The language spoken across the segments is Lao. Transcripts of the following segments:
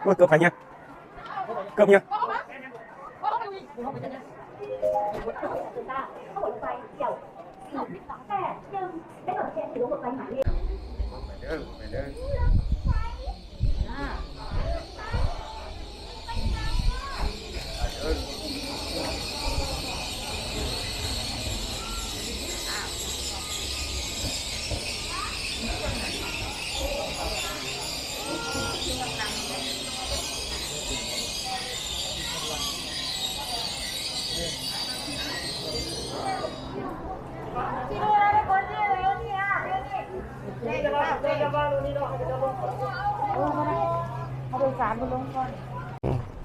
ໂອ້ຍ ເກືອບໄປເນຍ ເກືອບເນຍ.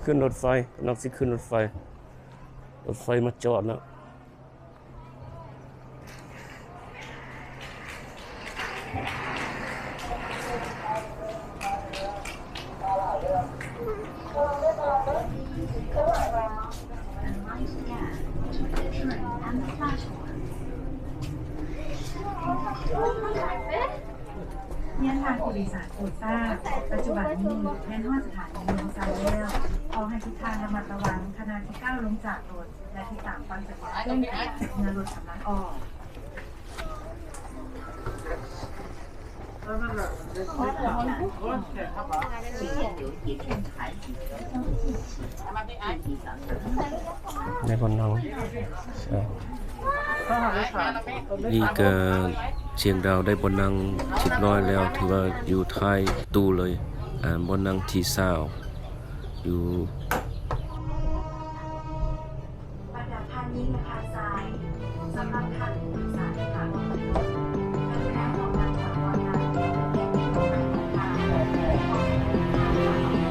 ຂຶ້ນລົດໄຟ ກຳລັງຊິຂຶ້ນລົດໄຟ ລົດໄຟມາຈອດແລ້ວ. ຮຽນທ່ານຜູ້ໂດຍສານໂປດຊາບ, ປັດຈຸບັນນີ້ແມ່ນຮອດສະຖານີເມືອງຊານແລ້ວ. ຂໍໃຫ້ທຸກທ່ານລະມັດລະວັງຂະນະທີ່ກ້າວລົງຈາກລົດ ແລະ ຕິດຕາມຟັງສັນຍານເຕືອນໄພເມື່ອລົດກຳລັງອອກ. ໄດ້ບ່ອນນັ່ງ ນີ້ກະຊຽງດາວໄດ້ບ່ອນນັ່ງຮຽບຮ້ອຍແລ້ວ ຖືວ່າຢູ່ທ້າຍຕູ້ເລີຍ ບ່ອນນັ່ງທີຊາວ ຢູ່ ບັນດາທ່ານຍິງ ແລະ ທ່ານຊາຍ ສຳລັບທ່ານຜູ້ໂດຍສານທີ່ຂ້າມລົດ ກະລຸນາອອກນາງຈາກບ່ອນນັ່ງ ແລະ ມີລົງໄປທາງກາງ ແລະ ອອກໄປທາງກາງ.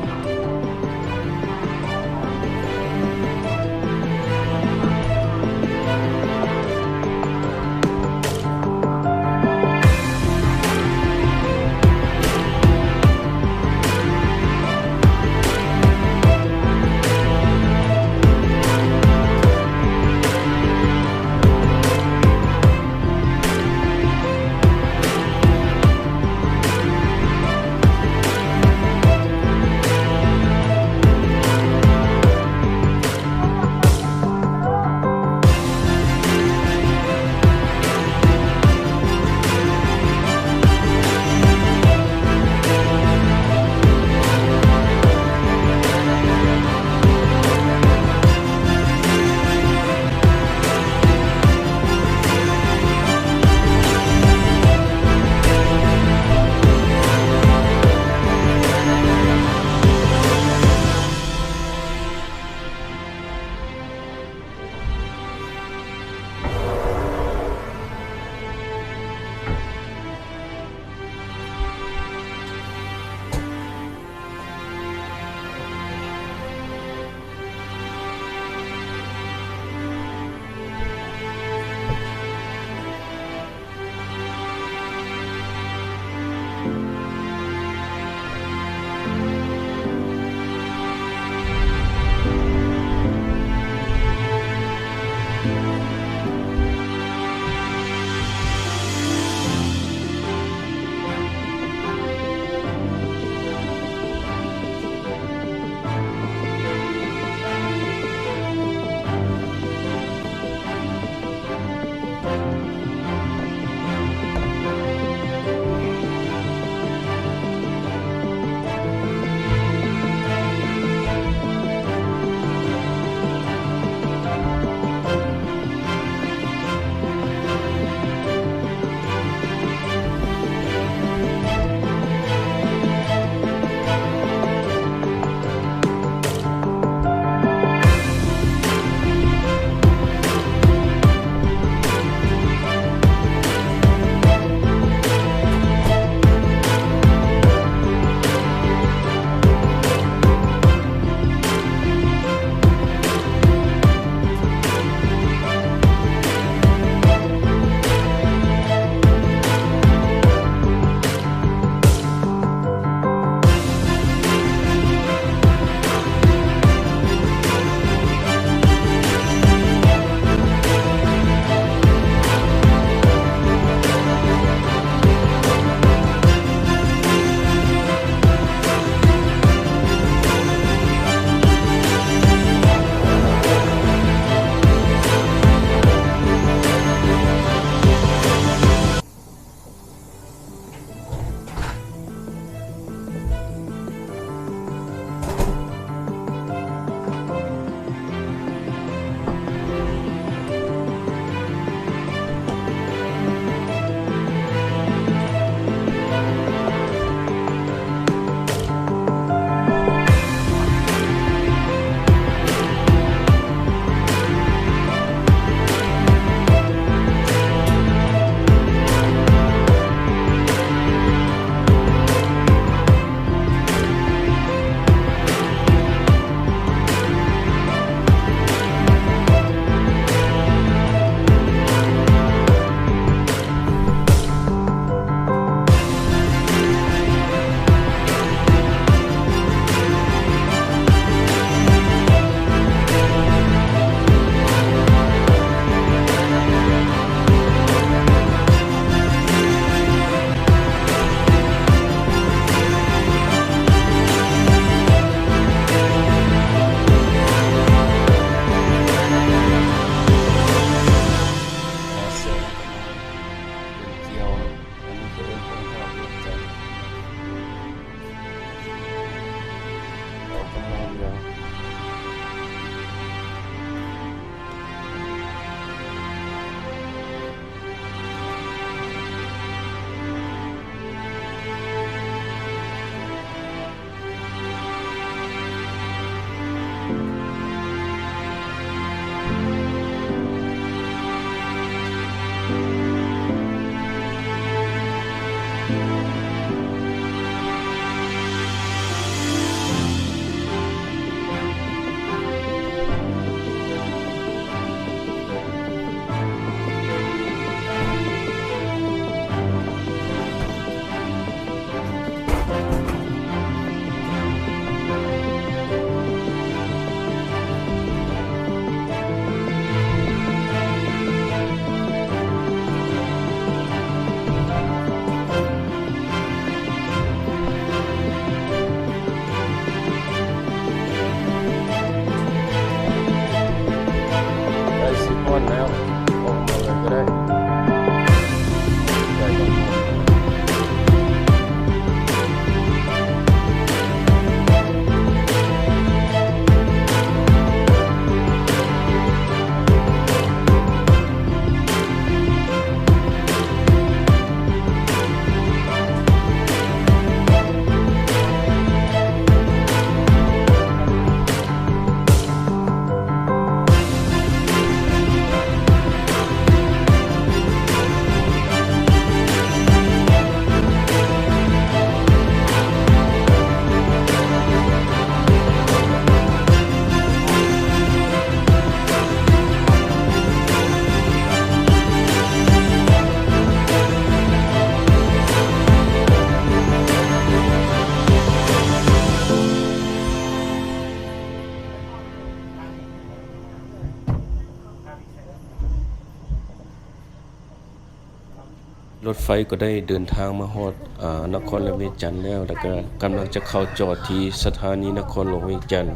ລົດໄຟກໍໄດ້ເດີນທາງມາຮອດ ອາ ນະຄອນຫຼວງວຽງຈັນແລ້ວ ແລ້ວກໍກຳລັງຈະເຂົ້າຈອດທີ່ສະຖານີນະຄອນຫຼວງວຽງຈັນ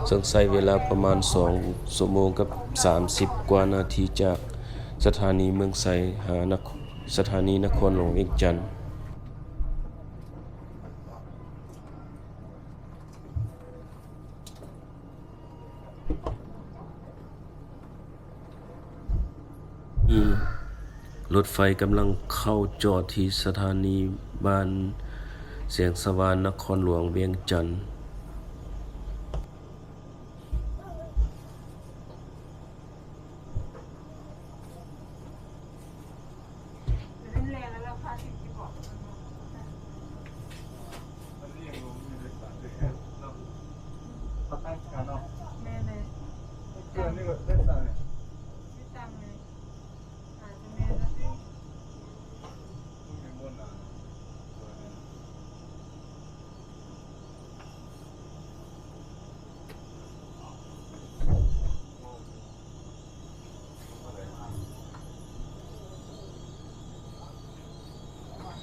ເຊິ່ງໃຊ້ເວລາປະມານສອງຊົ່ວໂມງກັບສາມສິບກວ່ານາທີ ຈາກສະຖານີເມືອງໄຊຫານະຄ- ສະຖານີນະຄອນຫຼວງວຽງຈັນ. ລົດໄຟກຳລັງເຂົ້າຈອດທີ່ສະຖານີບ້ານແສງສະຫວ່ານ ນະຄອນຫຼວງວຽງຈັນ. ແມ່ນເລີຍ ໄດ້ສັ່ງເລີຍ ໄດ້ສັ່ງເລີຍ ອາດຈະແມ່ນແລ້ວຕິ.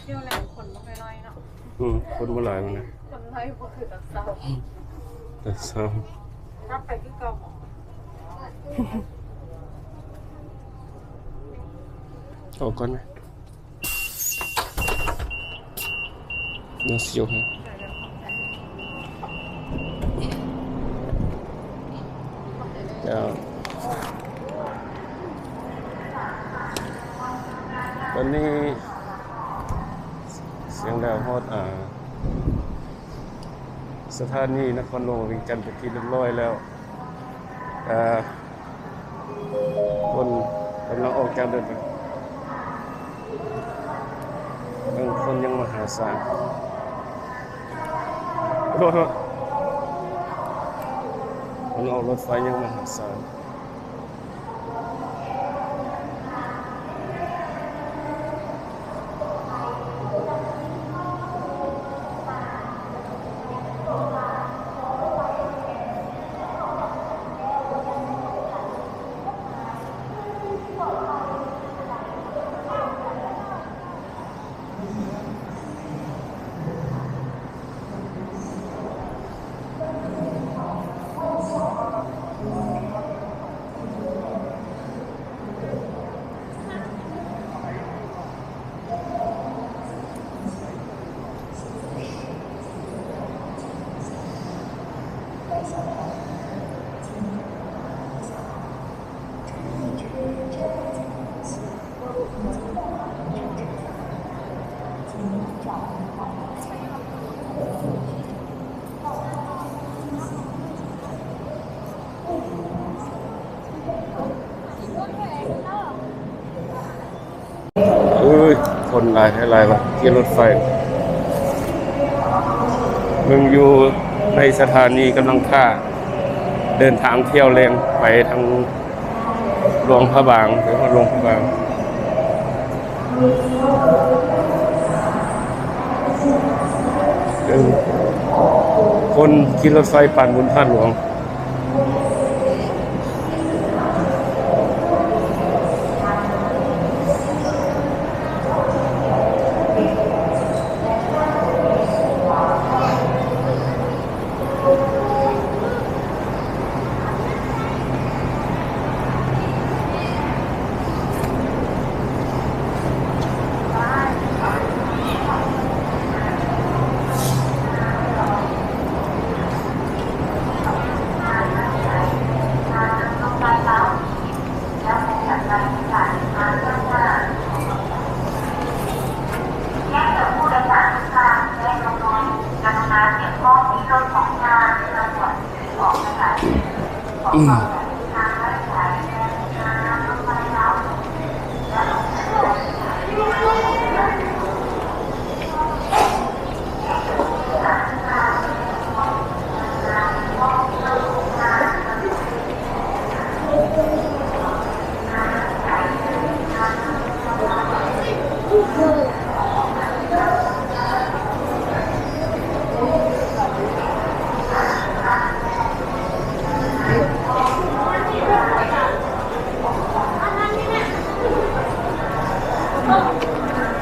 ທ່ຽວແລງຄົນບໍ່ຄ່ອຍຫຼາຍເນາະ. ອືມ ຄົນບໍ່ຫຼາຍປານໃດ. ຄົນຫຼາຍບໍ່ຄືຕອນເຊົ້າ. ຕອນເຊົ້າ ກັບໄປຄືເກົ່າບໍ? ອອກກ່ອນນະ. ຍັງຊິຍົກໃຫ້. ເຈົ້າ ຕອນນີ້ສຽງດາວຮອດ ອາ ສະຖານີນະຄອນຫຼວງວຽງຈັນເປັນທີ່ຮຽບຮ້ອຍແລ້ວ. ອາ ຄົນກຳລັງອອກຈາກລົດໄຟ ເບິ່ງຄົນຍັງມະຫາສານ. ໂທດ ໂທດ ຄົນອອກລົດໄຟຍັງມະຫາສານ. ເອີຍ ຄົນຫຼາຍແທ້ຫຼາຍວ່າ ຂີ່ລົດໄຟ ເບິ່ງຢູ່ໃນສະຖານີກຳລັງຖ້າ ເດີນທາງທ່ຽວແລງໄປທາງ ຫຼວງພະບາງ ໄປຮອດຫຼວງພະບາງ. ເປັນຄົນຂີ່ລົດໄຟປານບຸນທາດຫຼວງ. ອ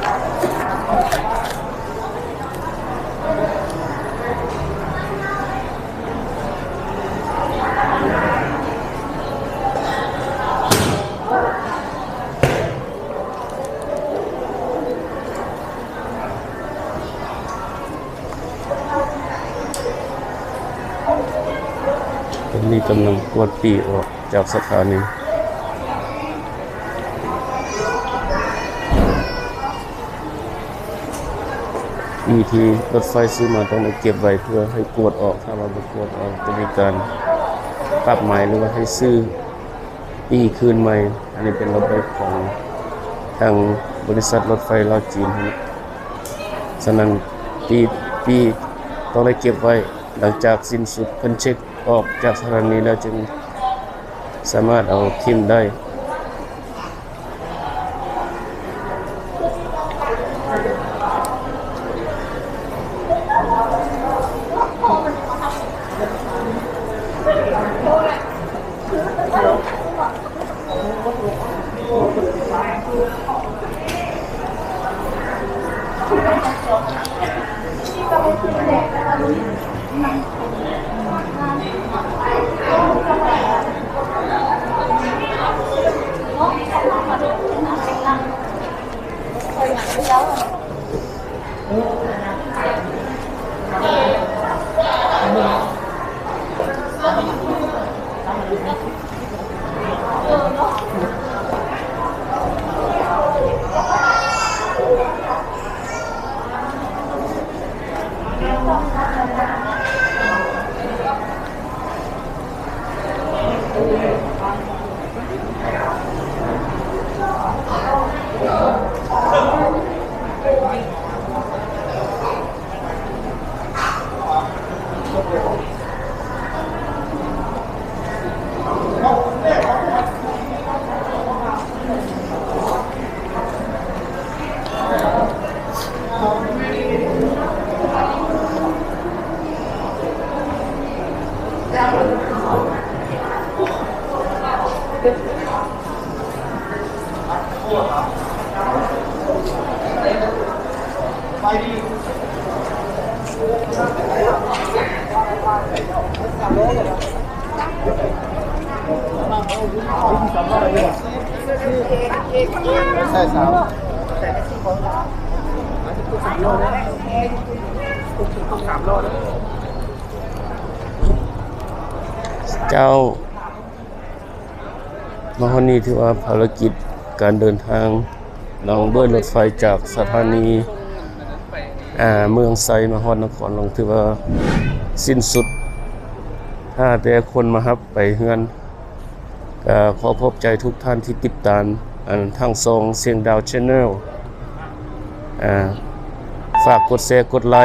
ນີ້ກຳລັງກວດປີ້ອອກຈາກສະຖານີ. ປີ້ທີ່ລົດໄຟຊື້ມາຕ້ອງໄດ້ເກັບໄວ້ເພື່ອໃຫ້ກວດອອກ, ຖ້າວ່າບໍ່ກວດອອກຈະມີການປັບໃໝ ຫຼືວ່າໃຫ້ຊື້ປີ້ຄືນໃໝ່. ອັນນີ້ເປັນລະບົບຂອງທາງບໍລິສັດລົດໄຟລາວຈີນຫັ້ນນະ. ສະນັ້ນ ປີ້ ປີ້ຕ້ອງໄດ້ເກັບໄວ້ ຫຼັງຈາກສິ້ນສຸດເພິ່ນເຊັກອອກຈາກສະຖານີແລ້ວຈຶ່ງສາມາດເອົາຖິ້ມໄດ້. ເຈົ້າ ມາຮອດນີ້ຖືວ່າພາລະກິດການເດີນທາງ ລອງດ້ວຍລົດໄຟຈາກສະຖານີ ອາ ເມືອງໄຊ ມາຮອດນະຄອນຫຼວງ ຖືວ່າສິ້ນສຸດ, ຖ້າແຕ່ຄົນມາຮັບໄປເຮືອນ. ກະຂໍຂອບໃຈທຸກທ່ານທີ່ຕິດຕາມ ອັນ ທາງຊ່ອງ ສຽງດາວ Channel. ອາ ຝາກກົດແຊ ກົດໄລ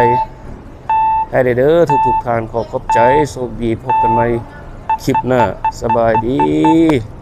ໃຫ້ແດ່ເດີທຸກໆທ່ານ. ຂໍຂອບໃຈ, ໂຊກດີ, ພົບກັນໃໝ່ຄລິບໜ້າ. ສະບາຍດີ.